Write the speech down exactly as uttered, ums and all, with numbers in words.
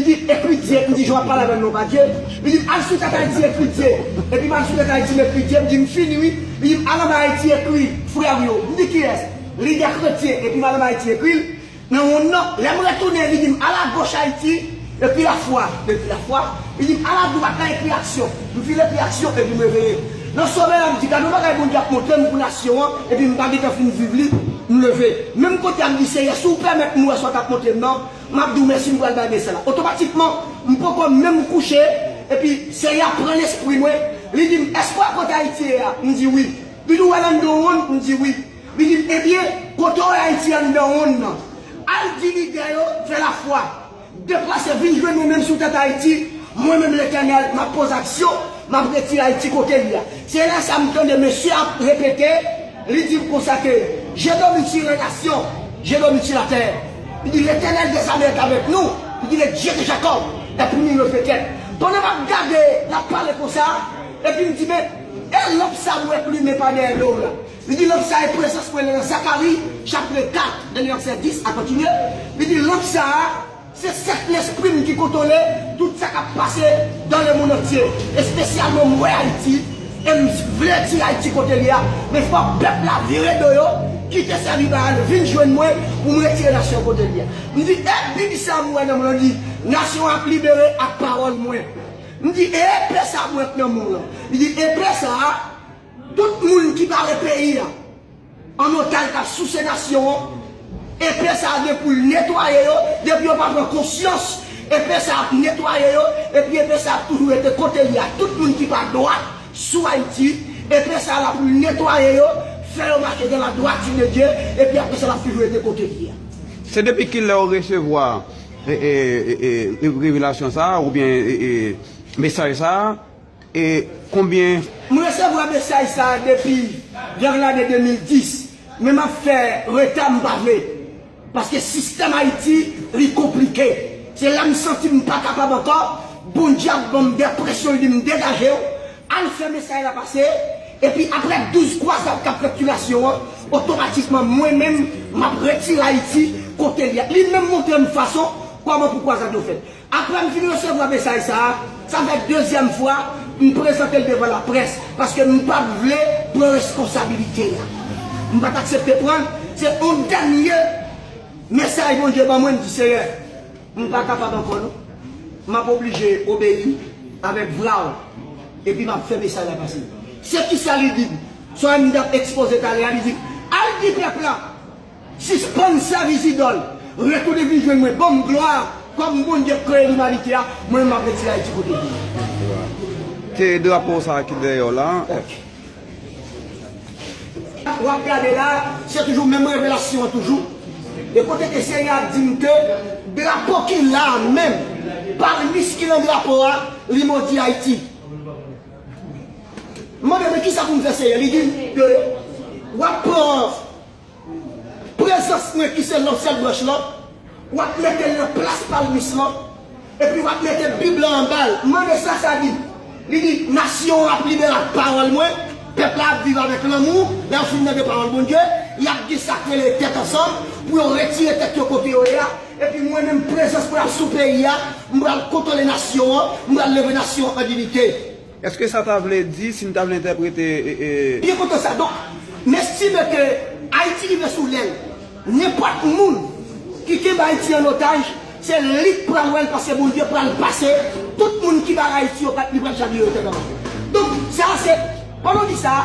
Di, ekri Dye, m di, jan w ap pale avè m non pa Dye. Li di m, al sou tèt Ayiti, ekri Dye. Epi m al sou tèt Ayiti, m ekri Dye, m di, m fini wi. Li di m, al anba Ayiti, ekri frè w yo. M di, kiyès? Lidè kretyen. Epi m al anba Ayiti, ekri l nan wonn nan. Lè m retounen, li di m, al agoch Ayiti, ekri lafwa. M ekri lafwa. Li di m, al adwat la, ekri aksyon. M fin ekri aksyon, epi m reveye. Nan somèy la, m di, gade yon bagay Bondye ap montre m pou nasyon an, epi m pa gentan fin viv li, m leve. Menm kote a, m di, Seyè, si w pèmèt m wè sa w t ap montre m nan, m ap di w mèsi, m pral bay mesaj la. Otomatikman, m poko menm kouche, epi Seyè a pran lespri mwen, li di m, èske w wè kote Ayiti ye a? M di wi. Li di w wè l anndan wonn? M di wi. Li di m, ebyen, kote w wè Ayiti anndan wonn nan? Al di lidè yo, fè lafwa. Deplase, vin jwenn mwen menm sou tèt Ayiti, mwen menm Letènèl, m ap poze aksyon, m ap retire Ayiti kote li a. Se lè sa m tande mesye ap repete, li di m konsa ke, je domine sur les nations, je domine sur la terre. Li di, Letènèl dèzame est avèk nou. Li di, le Dieu de Jacob est pour nous le peut-être. Pandan m ap gade, l ap pale konsa, epi m di, men, e lanp sa m wè k limen pa dèyè do w la? Li di, lanp sa e prezans mwen nan Zakari, chapit kat, nan vèsè dis a kontinye. Li di, lanp sa a, se sèt lespri m ki kontwole tout sa k ap pase dans le monde entier. Espesyalman, m wè Ayiti, e m vle retire Ayiti kote li a. Men fòk pèp la vire do yo, kite sèvi Baal, vin jwenn mwen pou m retire nasyon kote li a. M di, e Bib sa m wè nan men w lan di, nasyon an ap libere ak pawòl mwen. M di, e epe sa m wè k nan men w lan? Li di, epe sa a, tout moun ki bare peyi a, an otaj k ap souse nasyon an, epe sa a gen pou l netwaye yo, depi yo pa pran konsyans, epe sa a ap netwaye yo, epi epe sa a ap toujou rete kote li a. Tout moun ki pa dwat sou Ayiti, epe sa a la pou l netwaye yo, fè yo mache dans la droiture de Dieu, epi apre sa l ap toujou rete kote li a. Se depi kilè w resevwa, e, e, e, e, revelasyon sa a, oubyen, e, e, mesaj sa a? E konbyen? M resevwa mesaj sa a depi vè lane de mil dis, men m ap fè reta, m pa vle. Paske sistèm Ayiti, li konplike. Se la m santi m pa kapab ankò. Bondye ap ban m depresyon, li di m degaje w, al fè mesaj la pase. Epi apre douz kwazad k ap fèt sou nasyon an, otomatikman mwen menm, m ap retire Ayiti kote li a. Li menm montre m fason kòman pou kwazad yo fèt. Apre m fin resevwa mesaj sa a, sa fè dezyèm fwa m prezante l devan laprès, paske m pa t vle pran responsabilite a. M pa t aksepte pran l. Se yon dènye mesaj Bondye ban mwen, m di, Seyè, m pa kapab ankò non. M ap oblije obeyi avèk vwa w, epi m ap fè mesaj la pase. Se kisa li di m? Sa m t ap ekspoze talè a, li di m, al di pèp la, sispann sèvi zidòl. Retounen vin jwenn mwen. Ban m glwa kòm Bondye k kreye limanite a. Mwen menm, m ap retire Ayiti kote l ye. Se drapo sa a ki dèyè w la. Ok. W ap gade la, se toujou menm revelasyon an toujou. E kote ke Senyè a di m ke drapo ki la a menm, palmis ki nan drapo a, li modi Ayiti. M mande, men kisa pou m fè, Senyè? Li di m ke w ap pran prezans mwen ki se lanp sèt branch lan, w ap mete l nan plas palmis lan, epi w ap mete Bib lan anba l. M mande sa sa di. Li di, nasyon an ap libere ak pawòl mwen, pèp la ap viv avèk lanmou, lè yo fin tande pawòl Bondye, y ap gen sa k rele tèt ansanm, pou yo retire tèt yo kote yo ye a, epi mwen menm prezans mwen ap sou peyi a, m pral kontwole nasyon an, m pral leve nasyon an an diyite. Èske sa ta vle di, si n ta vle entèprete, e, e, Byen kontan sa. Donk, m estime ke Ayiti rive sou lè l. Nenpòt moun ki kenbe Ayiti an otaj, se li k pral wè l, paske Bondye pral pase tout moun ki bare Ayiti yo, li pral chavire yo tèt anba. Donk, sa se, pandan w di sa,